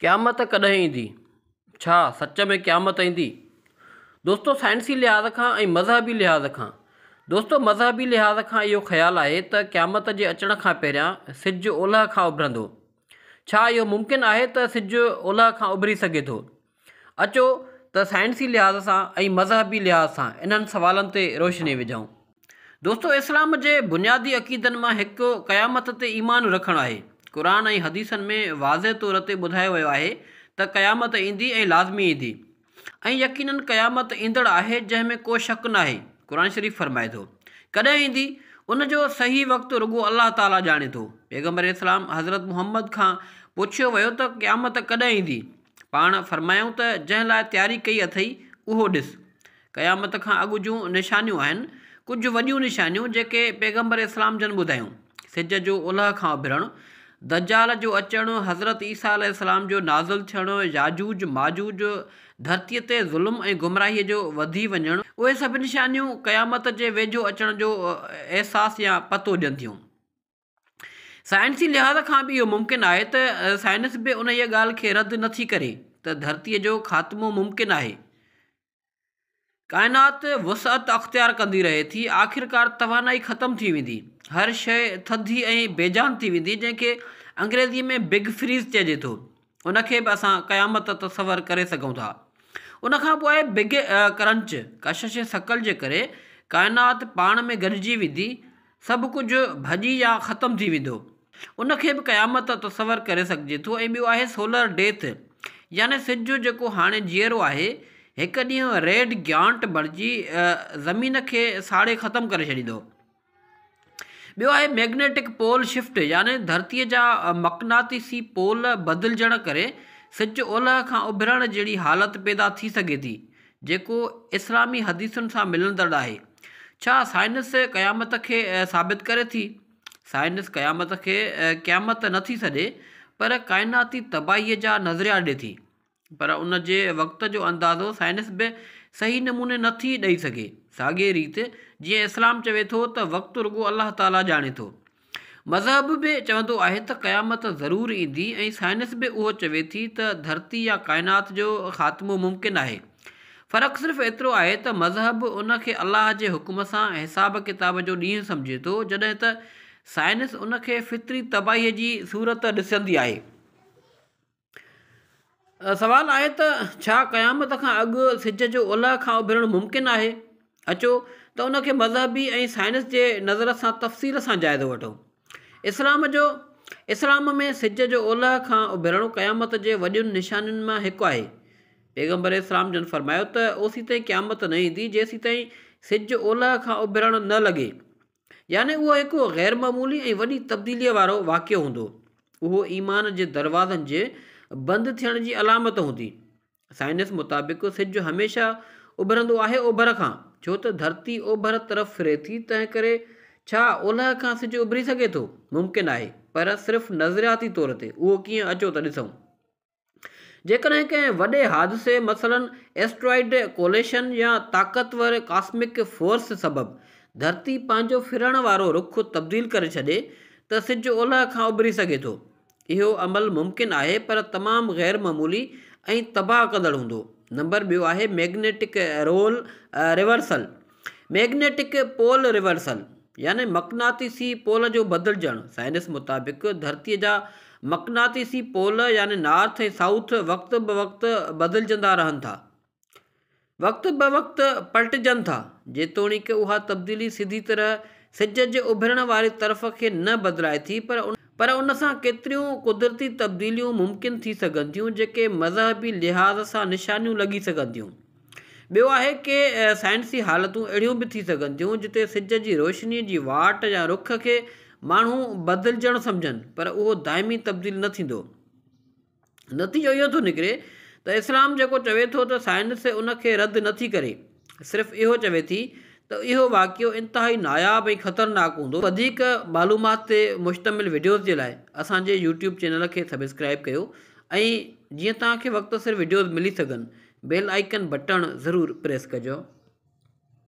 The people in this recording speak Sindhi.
قيامت ڪڏهن ايندي؟ ڇا سچ ۾ قيامت ايندي؟ دوستو سائنسي لحاظ کان ۽ مذهبي لحاظ کان دوستو مذهبي لحاظ کان اهو خيال آهي ته قيامت جي اچڻ کان پهريان سج اولهه کان اڀرندو. ڇا اهو ممڪن آهي ته سج اولهه کان اڀري سگهي ٿو؟ اچو ته سائنسي لحاظ سان ۽ مذهبي لحاظ سان انهن سوالن تي روشني وجهون. دوستو اسلام جي بنيادي عقيدن مان هڪ قيامت تي ايمان رکڻ آهي. قرآن ۽ حديثن ۾ واضح طور تي ٻڌايو ويو آهي ته قيامت ايندي ۽ لازمي ايندي ۽ يقينن قيامت ايندڙ آهي جنهن ۾ ڪو شڪ ناهي. قرآن شريف فرمائي ٿو. ڪڏهن ايندي؟ ان جو صحيح وقت رڳو الله تعاليٰ ڄاڻي ٿو. پيغمبر اسلام حضرت محمد کان پڇيو ويو ته قيامت ڪڏهن ايندي؟ پاڻ فرمايائون ته جنهن لاء تياري ڪئي اٿئي اهو ڏس. قيامت کان اڳ جون نشانيون آهن، ڪجهه وڏيون نشانيون جيڪي پيغمبر اسلام جن ٻڌايون، سج جو اولهه کان اڀرڻ، دجال جو اچڻ، حضرت عيسيٰ عليه السلام جو نازل ٿيڻ، ياجوج ماجوج، ڌرتيء تي ظلم ۽ گمراهيء جو وڌي وڃڻ، اهي سڀ نشانيون قيامت جي ويجهو اچڻ جو احساس يا پتو ڏين ٿيون. سائنسي لحاظ کان به اهو ممڪن آهي ته سائنس به انهيء ڳالهه کي رد نٿي ڪري ته ڌرتيء جو خاتمو ممڪن آهي. ڪائنات وسعت اختيار ڪندي رهي ٿي، آخرڪار توانائي ختم ٿي ويندي. هر شيء ٿڌي ۽ بيجان ٿي ويندي، جنهن کي انگريزيء ۾ بگ فريز چئجي ٿو. ان کي به اسان قيامت تصور ڪري سگهون ٿا. ان کان پوء آهي بگ ڪرنچ، ڪشش ثقل جي ڪري ڪائنات پاڻ ۾ گڏجي ويندي، سڀ ڪجهه ڀڄي يا ختم ٿي ويندو. ان کي به قيامت تصور ڪري سگهجي ٿو ۽ ٻيو آهي سولر ڊيٿ يعني سج جيڪو هاڻي جيئرو آهي هڪ ڏينهن ريڊ گيانٽ بڻجي زمين کي ساڙي ختم ڪري ڇڏيندو. ٻيو آهي ميگنيٽڪ پول شفٽ يعني ڌرتيء جا مقناطيسي پول بدلجڻ ڪري سج اولهه کان اڀرڻ جهڙي حالت پيدا ٿي سگهي ٿي. جيڪو اسلامي حديثن سان ملندڙ آهي. ڇا سائنس قيامت کي ثابت ڪري ٿي؟ سائنس قيامت کي قيامت نه ٿي سڏي پر ڪائناتي تباهيء جا نظريا ڏي ٿي. پر ان جي وقت جو اندازو سائنس به صحيح نموني نه ٿي ڏئي سگهي. ساڳيء ريت جيئن اسلام چوي ٿو ته وقت رڳو الله تعاليٰ ڄاڻي ٿو. مذهب به چوندو آهي ته قيامت ضرور ايندي ۽ سائنس به اهو چوي ٿي ته ڌرتي يا ڪائنات جو خاتمو ممڪن آهي. فرق صرف ايترو آهي ته مذهب ان کي الله جي حڪم سان حساب ڪتاب جو ڏينهن سمجهي ٿو جڏهن ته سائنس ان کي فطري تباهي جي صورت ڏسندي آهي. سوال آهي ته ڇا قيامت کان اڳ سج جو اولهه کان اڀرڻ ممڪن آهي؟ اچو ته ان کي مذهبي ۽ سائنس جي نظر سان تفصيل سان جائزو وٺون. اسلام جو اسلام ۾ سج جو اولهه کان اڀرڻ قيامت جي وڏين نشانين مان هڪ آهي. پيغمبر اسلام جن فرمايو ته اوسيتائين قيامت نه ايندي جيسيتائين سج اولهه کان اڀرڻ نه لڳي. يعني اهو هڪ غير معمولي ۽ وڏي تبديليء وارو واقعو هوندو. اهو ايمان جي دروازن جي بند ٿيڻ جي علامت هوندي. سائنس مطابق سج هميشه اڀرندو آهي اوڀر کان، ڇو ته ڌرتي اوڀر طرف ڦري ٿي تنهنڪري ڇا اولهه کان سج اڀري سگهي ٿو؟ ممڪن آهي، پر صرف نظرياتي طور تي. اهو ڪيئن اچو ته ڏسون. جيڪڏهن ڪنهن وڏي حادثي مثلاً ايسٽرائيڊ ڪوليشن يا طاقتور ڪاسمڪ فورس سبب ڌرتي پنهنجو ڦرڻ وارو رخ تبديل ڪري ڇڏي ته سج اولهه کان اڀري سگهي ٿو. اهو عمل ممڪن آهي پر تمام غير معمولي ۽ تباهه ڪندڙ هوندو. نمبر ٻيو آهي magnetic role reversal. Magnetic pole reversal يعني مقناطيسي پول جو بدلجڻ، سائنس مطابق ڌرتيء جا مقناطيسي پول يعني نارٿ ۽ سائوٿ وقت بوقت بدلجندا رهن ٿا. وقت بوقت پلٽجن ٿا. جيتوڻيڪ اها تبديلي سڌي طرح سج جي اڀرڻ واري طرف کي نه بدلائي ٿي پر ان سان ڪيتريون قدرتي تبديليون ممڪن ٿي سگهن ٿيون جيڪي مذهبي لحاظ سان نشانيون لڳي سگهن ٿيون. ٻيو آهي ڪي سائنسي حالتون اهڙيون به ٿي سگهن ٿيون جتي سج جي روشني جي واٽ يا رخ کي ماڻهو بدلجڻ سمجهن پر اهو دائمي تبديل نه ٿيندو. نتيجو اهو ٿو نڪري ته اسلام جيڪو چوي ٿو ته سائنس ان کي رد نه ٿي ڪري صرف اهو چوي ٿي ته اهو واقعو انتهائي ناياب ۽ خطرناڪ هوندو. وڌيڪ معلومات تي مشتمل وڊيوز جي لاء اسان جي يوٽيوب چينل کي سبسڪرائب ڪيو ۽ جيئن توهان کي وقت سر وڊيوز ملي سگهن بيل آئيڪن بٽڻ ضرور پريس ڪجو.